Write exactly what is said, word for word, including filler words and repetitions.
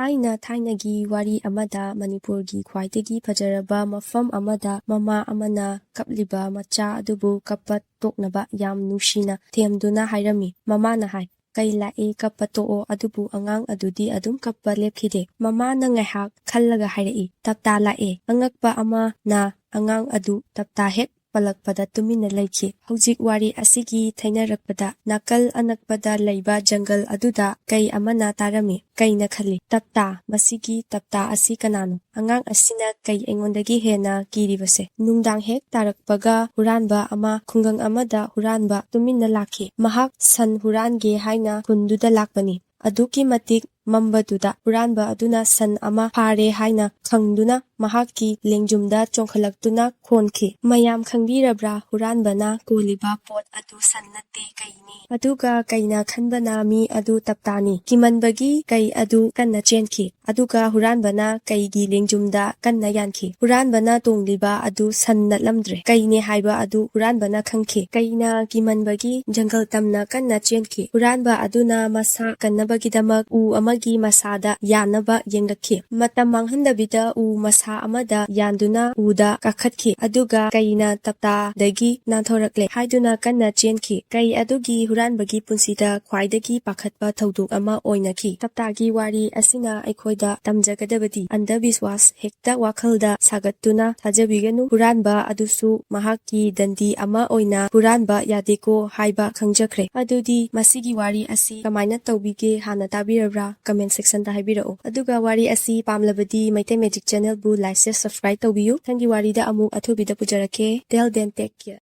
ꯊꯥꯏꯅ ꯊꯥꯏꯅꯒꯤ ꯋꯥꯔꯤ ꯑꯃꯗ ꯃꯅꯤꯄꯨꯔꯒꯤ ꯈ꯭ꯋꯥꯏꯗꯒꯤ ꯐꯖꯔꯕ ꯃꯐꯝ ꯑꯃꯗ ꯃꯃꯥ ꯑꯃꯅ ꯀꯞꯂꯤꯕ ꯃꯆꯥ ꯑꯗꯨꯕꯨ ꯀꯞꯄ ꯇꯣꯛꯅꯕ ꯌꯥꯝ ꯅꯨꯡꯁꯤꯅ ꯊꯦꯝꯗꯨꯅ ꯍꯥꯏꯔꯝꯃꯤ꯫ ꯃꯃꯥꯅ ꯍꯥꯏ, "ꯀꯩ ꯂꯥꯛꯑꯦ, ꯀꯞꯄ ꯇꯣꯛꯑꯣ"꯫ ꯑꯗꯨꯕꯨ ꯑꯉꯥꯡ ꯑꯗꯨꯗꯤ ꯑꯗꯨꯝ ꯀꯞꯄ ꯂꯦꯞꯈꯤꯗꯦ꯫ ꯃꯃꯥꯅ ꯉꯥꯏꯍꯥꯛ ꯈꯜꯂꯒ ꯍꯥꯏꯔꯛꯏ, "ꯇꯞꯇꯥ ꯂꯥꯛꯑꯦ"꯫ ꯑꯉꯛꯄ ꯑꯃꯅ ꯑꯉꯥꯡ ꯑꯗꯨ ꯇꯞꯇꯥ ꯍꯦꯛ ꯄꯜꯂꯛꯄꯗ ꯇꯨꯃꯤꯟꯅ ꯂꯩꯈꯤ꯫ ꯍꯧꯖꯤꯛ ꯋꯥꯔꯤ ꯑꯁꯤꯒꯤ ꯊꯩꯅꯔꯛꯄꯗ ꯅꯥꯀꯜ ꯑꯅꯛꯄꯗ ꯂꯩꯕ ꯖꯪꯒꯜ ꯑꯗꯨꯗ ꯀꯩ ꯑꯃꯅ ꯇꯥꯔꯝꯃꯤ꯫ ꯀꯩꯅ ꯈꯜꯂꯤ, "ꯇꯞꯇꯥ, ꯃꯁꯤꯒꯤ ꯇꯞꯇꯥ ꯑꯁꯤ ꯀꯅꯥꯅꯣ? ꯑꯉꯥꯡ ꯑꯁꯤꯅ ꯀꯩ ꯑꯩꯉꯣꯟꯗꯒꯤ ꯍꯦꯟꯅ ꯀꯤꯔꯤꯕꯁꯦ?" ꯅꯨꯡꯗꯥꯡ ꯍꯦꯛ ꯇꯥꯔꯛꯄꯒ ꯍꯨꯔꯥꯟꯕ ꯑꯃ ꯈꯨꯡꯒꯪ ꯑꯃꯗ ꯍꯨꯔꯥꯟꯕ ꯇꯨꯃꯤꯟꯅ ꯂꯥꯛꯈꯤ꯫ ꯃꯍꯥꯛ ꯁꯟ ꯍꯨꯔꯥꯟꯒꯦ ꯍꯥꯏꯅ ꯈꯨꯟꯗꯨꯗ ꯂꯥꯛꯄꯅꯤ꯫ ꯑꯗꯨꯛꯀꯤ ꯃꯇꯤꯛ ꯃꯝꯕꯗꯨꯗ ꯍꯨꯔꯥꯟꯕ ꯑꯗꯨꯅ ꯁꯟ ꯑꯃ ꯐꯥꯔꯦ ꯍꯥꯏꯅ ꯈꯪꯗꯨꯅ ꯃꯍꯥꯛꯀꯤ ꯂꯦꯡꯖꯨꯝꯗ ꯆꯣꯡꯈꯠꯂꯛꯇꯨꯅ ꯈꯣꯟꯈꯤ, "ꯃꯌꯥꯝ ꯈꯪꯕꯤꯔꯕ꯭ꯔꯥ? ꯍꯨꯔꯥꯟꯕꯅ ꯀꯣꯜꯂꯤꯕ ꯄꯣꯠ ꯑꯗꯨ ꯁꯟ ꯅꯠꯇꯦ, ꯀꯩꯅꯤ"꯫ ꯑꯗꯨꯒ ꯀꯩꯅ ꯈꯟꯕꯅ ꯃꯤ ꯑꯗꯨ ꯇꯞꯇꯥꯅꯤ꯫ ꯀꯤꯃꯟꯕꯒꯤ ꯀꯩ ꯑꯗꯨ ꯀꯟꯅ ꯆꯦꯟꯈꯤ꯫ ꯑꯗꯨꯒ ꯍꯨꯔꯥꯟꯕꯅ ꯀꯩꯒꯤ ꯂꯦꯡꯖꯨꯝꯗ ꯀꯟꯅ ꯌꯥꯟꯈꯤ꯫ ꯍꯨꯔꯥꯟꯕꯅ ꯇꯣꯡꯂꯤꯕ ꯑꯗꯨ ꯁꯟ ꯅꯠꯂꯝꯗ꯭ꯔꯦ꯫ ꯀꯩꯅꯦ ꯍꯥꯏꯕ ꯑꯗꯨ ꯍꯨꯔꯥꯟꯕꯅ ꯈꯪꯈꯤ꯫ ꯀꯩꯅ ꯀꯤꯃꯟꯕꯒꯤ ꯖꯪꯒꯜ ꯇꯝꯅ ꯀꯟꯅ ꯆꯦꯟꯈꯤ꯫ ꯍꯨꯔꯥꯟꯕ ꯑꯗꯨꯅ ꯃꯁꯥ ꯀꯟꯅꯕꯒꯤꯗꯃꯛ ꯎ ꯑꯃꯒꯤ ꯃꯁꯥꯗ ꯌꯥꯟꯅꯕ ꯌꯦꯡꯂꯛꯈꯤ꯫ ꯃꯇꯝ ꯃꯥꯡꯍꯟꯗꯕꯤꯗ ꯎ ꯃꯁꯥ ꯑꯃꯗ ꯌꯥꯟꯗꯨꯅ ꯎꯗ ꯀꯥꯈꯠꯈꯤ꯫ ꯑꯗꯨꯒ ꯀꯩꯅ ꯇꯞꯇꯥꯗꯒꯤ ꯅꯥꯟꯊꯣꯔꯛꯂꯦ ꯍꯥꯏꯗꯨꯅ ꯀꯟꯅ ꯆꯦꯟꯈꯤ꯫ ꯀꯩ ꯑꯗꯨꯒꯤ ꯍꯨꯔꯥꯟꯕꯒꯤ ꯄꯨꯟꯁꯤꯗ ꯈ꯭ꯋꯥꯏꯗꯒꯤ ꯄꯥꯈꯠꯄ ꯊꯧꯗꯣꯛ ꯑꯃ ꯑꯣꯏꯅꯈꯤ꯫ ꯇꯞꯇꯥꯒꯤ ꯋꯥꯔꯤ ꯑꯁꯤꯅ ꯑꯩꯈꯣꯏꯗ ꯇꯝꯖꯒꯗꯕꯗꯤ ꯑꯟꯙꯕꯤꯁ꯭ꯋꯥꯁ ꯍꯦꯛꯇ ꯋꯥꯈꯜꯗ ꯁꯥꯒꯠꯇꯨꯅ ꯊꯥꯖꯕꯤꯒꯅꯨ꯫ ꯍꯨꯔꯥꯟꯕ ꯑꯗꯨꯁꯨ ꯃꯍꯥꯛꯀꯤ ꯗꯟꯗꯤ ꯑꯃ ꯑꯣꯏꯅ ꯍꯨꯔꯥꯟꯕ ꯌꯥꯗꯦꯀꯣ ꯍꯥꯏꯕ ꯈꯪꯖꯈ꯭ꯔꯦ꯫ ꯑꯗꯨꯗꯤ ꯃꯁꯤꯒꯤ ꯋꯥꯔꯤ ꯑꯁꯤ ꯀꯃꯥꯏꯅ ꯇꯧꯕꯤꯒꯦ ꯍꯥꯟꯅ ꯇꯥꯕꯤꯔꯕ꯭ꯔꯥ? Comment section ꯗ ꯍꯥꯏꯕꯤꯔꯛꯑꯣ꯫ ꯑꯗꯨꯒ ꯋꯥꯔꯤ ꯑꯁꯤ ꯄꯥꯝꯂꯕꯗꯤ ꯃꯩꯇꯩ Magic channel ꯕꯨ like, share, subscribe ꯇꯧꯕꯤꯌꯨ꯫ ꯃꯊꯪꯒꯤ ꯋꯥꯔꯤꯗ ꯑꯃꯨꯛ ꯑꯊꯨꯕꯤꯗ ꯄꯨꯖꯔꯛꯀꯦ꯫ Till then, take care.